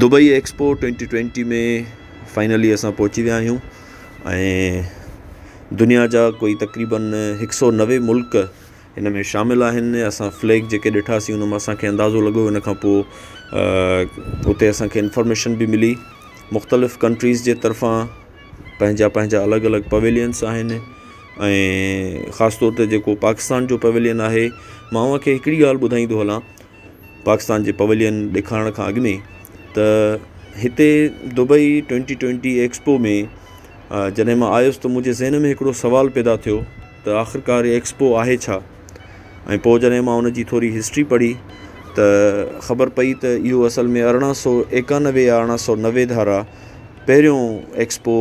Dubai expo 2020 ۾ finally اسان پهچي ويا آهيون ۽ دنيا جا ڪوئي تقريبن 190 ملڪ هن ۾ شامل آهن. اسان فليگ جيڪي ڏٺاسين، ان مان اسانکي اندازو لڳو. ان کان پوءِ اتي اسانکي انفارميشن به ملي. مختلف ڪنٽريز جي طرفان پنهنجا پنهنجا الڳ الڳ پويلينس آهن ۽ خاص طور تي جيڪو پاڪستان جو پويلين آهي، مان اوهان کي هڪڙي ڳالهه ٻڌائيندو هلان پاڪستان جي پويلين ڏيکارڻ کان اڳ ۾ ته هتي دبئي 2020 ايڪسپو ۾ جڏهن مان آيس ته منهنجي ذهن ۾ هڪڙو سوال پيدا ٿيو ته آخرڪار ايڪسپو آهي ڇا؟ ۽ پوءِ جڏهن مان ان جي ٿوري هسٽري پڙهي ته خبر پئي ته اهو اصل ۾ 1891 يا 1890 ڌارا پهريون ايڪسپو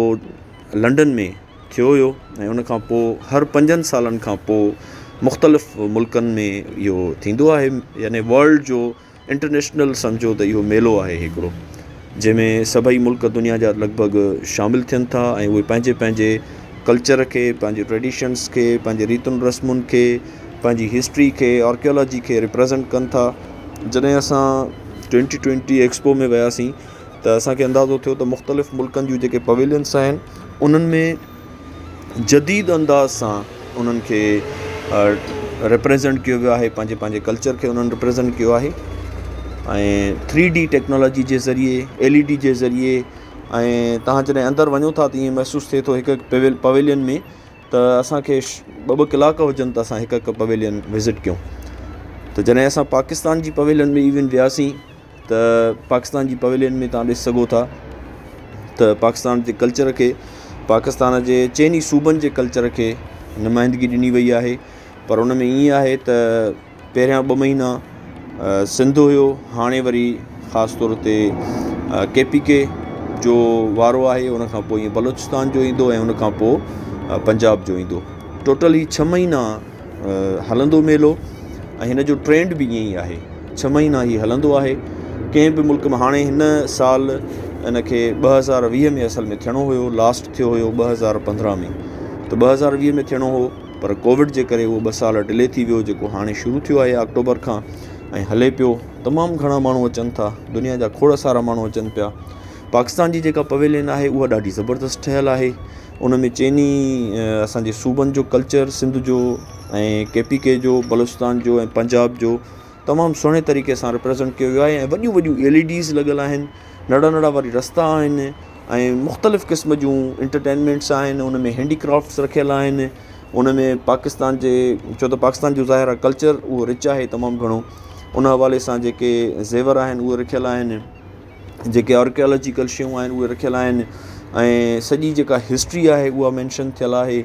لنڊن ۾ ٿيو هيو ۽ ان کان پوءِ هر 5 سالن کان پوءِ مختلف ملڪن ۾ اهو ٿيندو آهي. يعني ورلڊ جو انٽرنيشنل سمجهو ته اهو ميلو آهي هڪڙو، جنهن ۾ سڀئي ملڪ دنيا جا لڳ ڀڳ شامل ٿين ٿا ۽ اهي پنهنجي پنهنجي ڪلچر کي، پنهنجي ٽريڊيشنس کي، پنهنجي ريتن رسمن کي، پنهنجي هسٽري کي، آرڪيالاجي کي ريپريزينٽ ڪن ٿا. جڏهن اسان 2020 ايڪسپو ۾ وياسين ته اسان کي اندازو ٿيو ته مختلف ملڪن جون جيڪي پويلينس آهن، انهن ۾ جديد انداز سان انهن کي ريپريزينٽ ڪيو ويو آهي، پنهنجي پنهنجي ڪلچر کي انهن ريپريزينٽ ڪيو آهي ۽ ٿري ڊي ٽيڪنالاجي جي ذريعي، ايل اي ڊي جي ذريعي. ۽ توهان جڏهن اندر وڃو ٿا ته ائين محسوس ٿئي ٿو هڪ هڪ پويلين ۾ ته اسان کي ٻه ٻه ڪلاڪ هجن ته اسان هڪ هڪ پويلين وزٽ ڪيون. ته جڏهن اسان پاڪستان جي پويلين ۾ ايون وياسين ته پاڪستان جي پويلين ۾ توهان ڏسي سگهو ٿا ته پاڪستان جي ڪلچر کي، پاڪستان جي چئني صوبن جي ڪلچر کي نمائندگي ڏني وئي آهي. پر ان ۾ ائين آهي ته پهريان 2 مهينا سنڌ هيو، هاڻي وري خاص طور تي ڪي پي ڪي جو وارو آهي، ان کان پوءِ ائين بلوچستان جو ايندو ۽ ان کان پوءِ پنجاب جو ايندو. ٽوٽل هي 6 مهينا هلندو ميلو ۽ هن جو ٽرينڊ به ائين ئي آهي، 6 مهينا ئي هلندو آهي ڪنهن به ملڪ ۾. هاڻي هن سال ان کي 2020 ۾ اصل ۾ ٿيڻو هيو، لاسٽ ٿيو هيو 2015 ۾، ته 2020 ۾ ٿيڻو هو، پر ڪووڊ جي ڪري اهو 2 سال ڊلي ٿي ويو، جيڪو هاڻي شروع ٿيو آهي آڪٽوبر کان ۽ هلي پيو. تمام گهڻا ماڻهو اچن ٿا، دنيا جا کوڙ سارا ماڻهو اچن پيا. پاڪستان جي جيڪا پويلين آهي، اها ڏاڍي زبردست ٺهيل آهي. ان ۾ چئني اسان جي صوبن جو ڪلچر، سنڌ جو ۽ ڪي پي ڪي جو، بلوچستان جو ۽ پنجاب جو تمام سهڻي طريقي سان ريپريزينٽ ڪيو ويو آهي ۽ وڏيون وڏيون ايل اي ڊيز لڳل آهن، ننڍا ننڍا وري رستا آهن ۽ مختلف قسم جون انٽرٽينمينٽس آهن. ان ۾ هينڊي ڪرافٽس رکيل آهن. ان ۾ پاڪستان جي، ڇو ته پاڪستان جو ظاهر آهي ڪلچر اهو رچ آهي تمام گهڻو، ان حوالي سان جيڪي زيور آهن اهي رکيل آهن، جيڪي آرڪيالاجيڪل شيون آهن اهي رکيل آهن ۽ سڄي جيڪا هسٽري آهي اها مينشن ٿيل آهي.